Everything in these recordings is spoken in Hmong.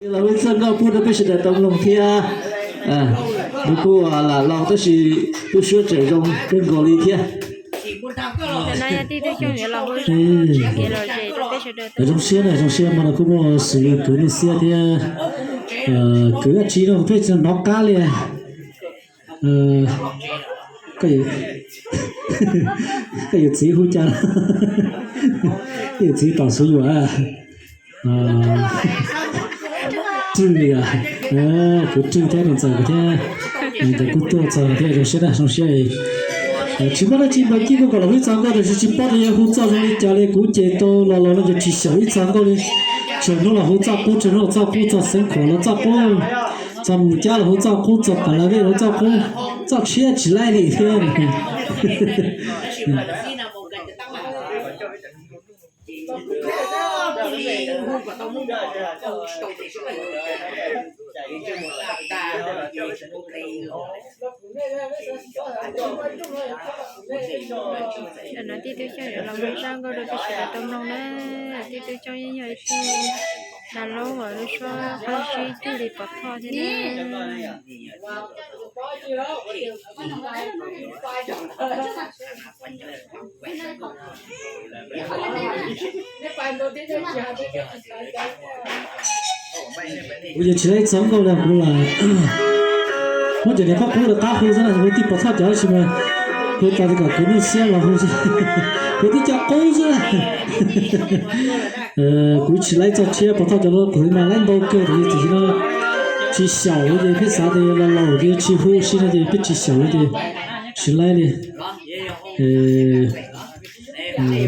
Los hu txoj nkauj pub rau peb sawv daws tau mloog thiab. Nws kuj lam laus tab sis lub suab tseem zoo kawg nkaus li thiab. Zoo siab na, zoo siab mas no kuj muaj xws li kwv Nuj Xiab thiab kwv Dab Tsi no peb tsis hnov qab li. Koj yuav txiv hu cas? Koj yuav txiv tom xub yuam. Rwg, kuv Rwg thiab niam ntxawm thiab, niam ntxawm kuj tuaj txog thiab, zoo siab na, zoo siab. Tsis muaj dab tsi npawg Kib kuj kom los hu txoj nkauj tab sis tsis paub tias yuav hu txoj zoo li cas li, kuv ces tau los los no ces tsis xyaum ib txoj nkauj li. Tsawg hnub los hu txoj qub, tsawg hnub los txoj qub, txoj xeeb khuam los txoj qub, txoj mus cab los hu txoj qub, txoj pas las vej los hu txoj qub, txoj tshiab tsis laib li thiab. Tam no tij tub Xyooj yuav los hu zaj nkauj rau peb sawv daws tau mloog na. Tij tub Xyooj yeej yog ib tug nas laub uas lub suab qab zib cuag li Pov Thoj thiab na. Kuv yeej tsis laib txog nkauj li, kuv lam muab cov niam poj qub rov qab hu xwb na, kuv tij Pov Thoj cov tab sis mas hu tas li kom kuv Nuj Xiab los hu xwb, kuv tij coj qub xwb. Kuv tsis laib txog tshiab, Pov Thoj cov lus qhov mas laib ntau kawg, tiam sis no tsis xyaum li ces peb xav tias los laus ces tsis hu si no ces peb tsis xyaum li ces tsis laib li.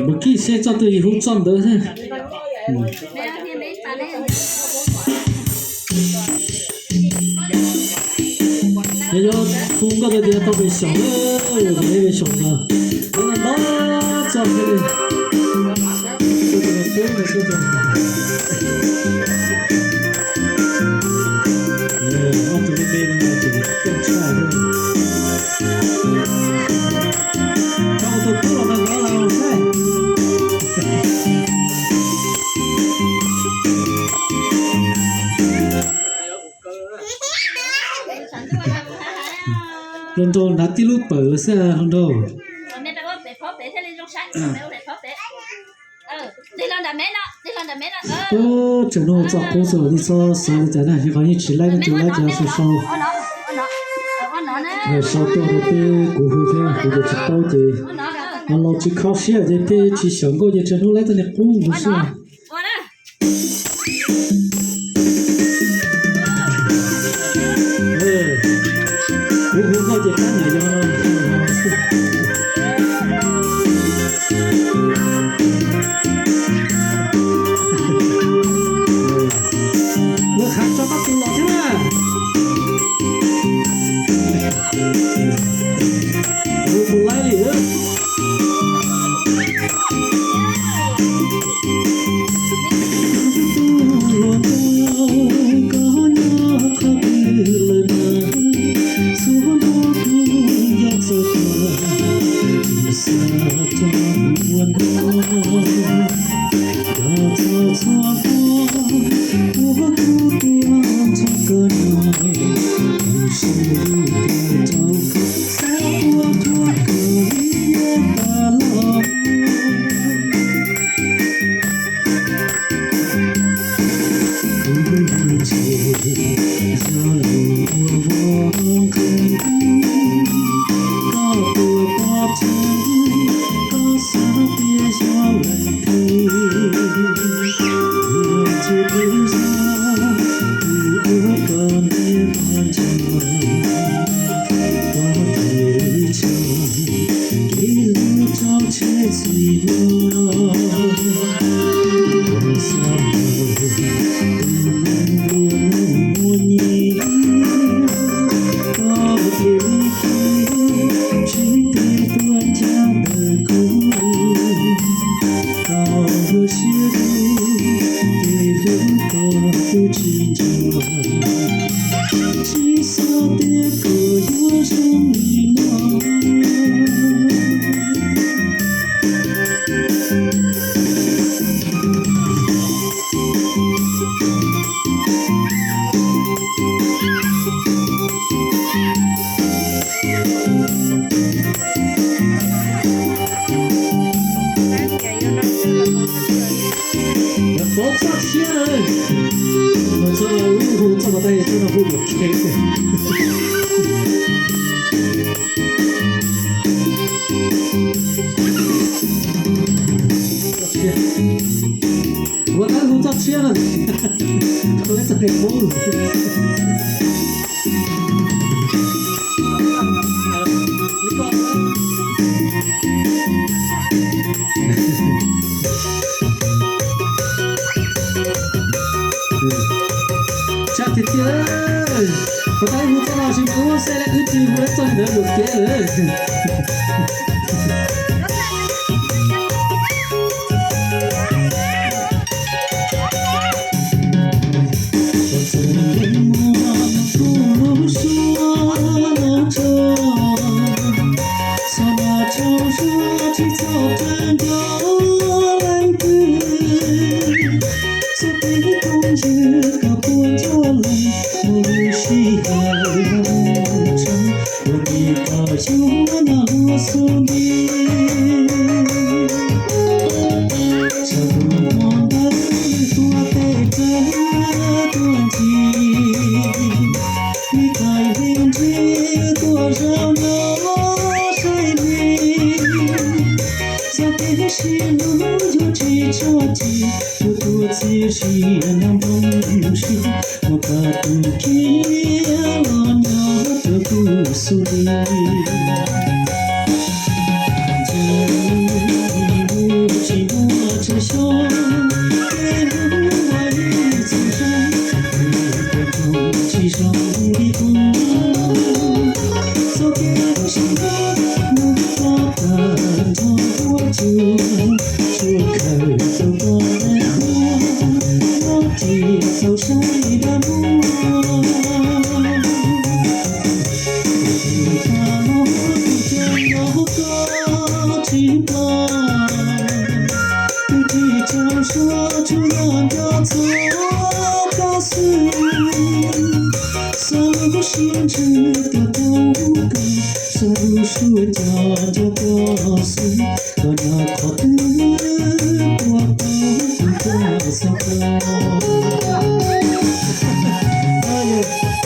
Npawg Kib seb txoj twg hu txoj ntawd xwb. Yog hu nkauj tias tau pes xyaum, pes xyaum ntag, nto txoj li. Ob tug me me no ces keej tshaj. Tau tus pub los tau los saib. Hluas nraug hnav tib lub pawg xwb hluas nraug. Ub, tseem hnub txoj qub xwb los nej txhob xav li cas na, yog qhov yeej tsis laib no ces laib ces sau sau, sau tuaj rau peb kuv hu thiab kuv ces tsis paub ces los laus tsis kho siab ces peb tsis xyaum nkauj ces tseem hnub laib txoj niag qub mus xwb. Kuv hu nkauj ces pab niam yog no. Lawv khav tso pab tus los thiab na. Hu tus laib li. Hu txoj ko taw txoj no hu yuam kev tiag. Ua tab hu txoj tshiab no, tau ib txoj kev pub. Tshaj tiag tiag, ua tab hu txoj no tsis mus ua xej le wb tsis hu txoj ntawd yuam kev lawm.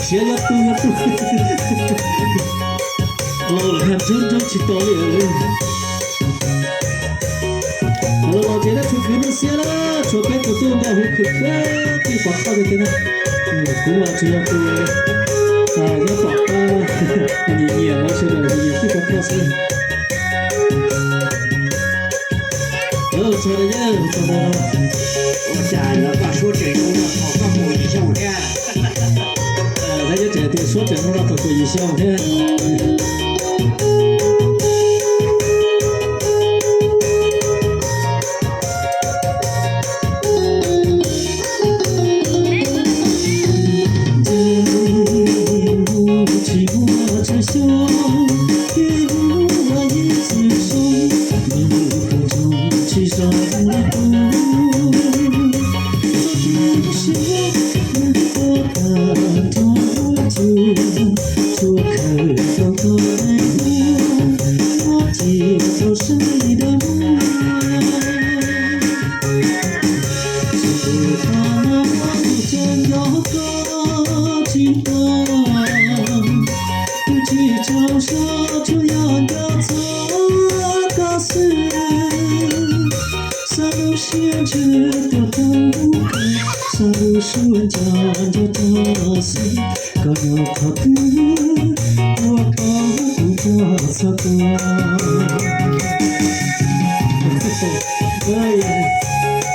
Siab nyob tu nyob tu. Los lawm, nrog nrog tsis tau li. Los los ces neb tshuav khwv nplooj xiab na, tshuav peb tus tub npaj hu khwv khwv tij pom thoj tiag tiag na. Kuv mas tsuas yog tus nyob tom qab nyiam nyiam, sawv daws nyiam nyiam tij pom thoj xwb. Ua cas lawv koj suab tseem zoo no thov koj kaum yim xyoo thiab. Lawv cov tseem tias suab tseem zoo no thov kaum yim xyoo thiab.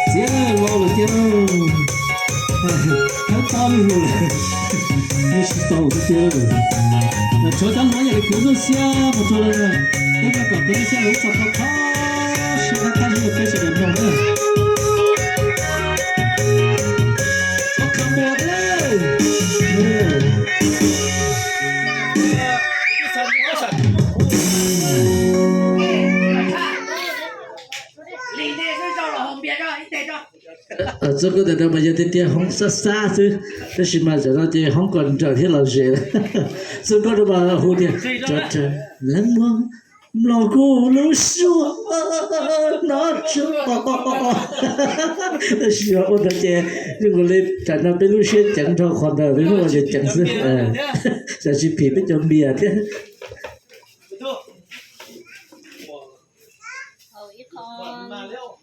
Txiav los lawm tiag, thawb pob li lawm, tsis tau tiag. Tshuav cov hluav yog li kwv lub xiab mus rau lawm, peb nyob kom kwv lub xiab lub txog tau tho siab qab qab li peb sawv daws mloog na. Txhob khav npua thiab. Txoj nkauj ntawm no mas yog tiag tiag hoob xab xab xwb, tab sis mas tam no ces hoob kom nrawm thiab los zem. Txoj nkauj no mas hu tias leej muam Mloog kuv lub suab no tsuag. Tab sis ua ntawd ces zoo nkaus li tam no peb lub siab ceev nrho qhov ntawd peb muab ua ceev ceev xwb. Tam sis phim peb cov npias thiab.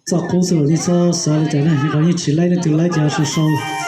Txoj qub xwb los nej txhob xav li cas na, qhov yeej tsis laib leej twg laib ces sau sau.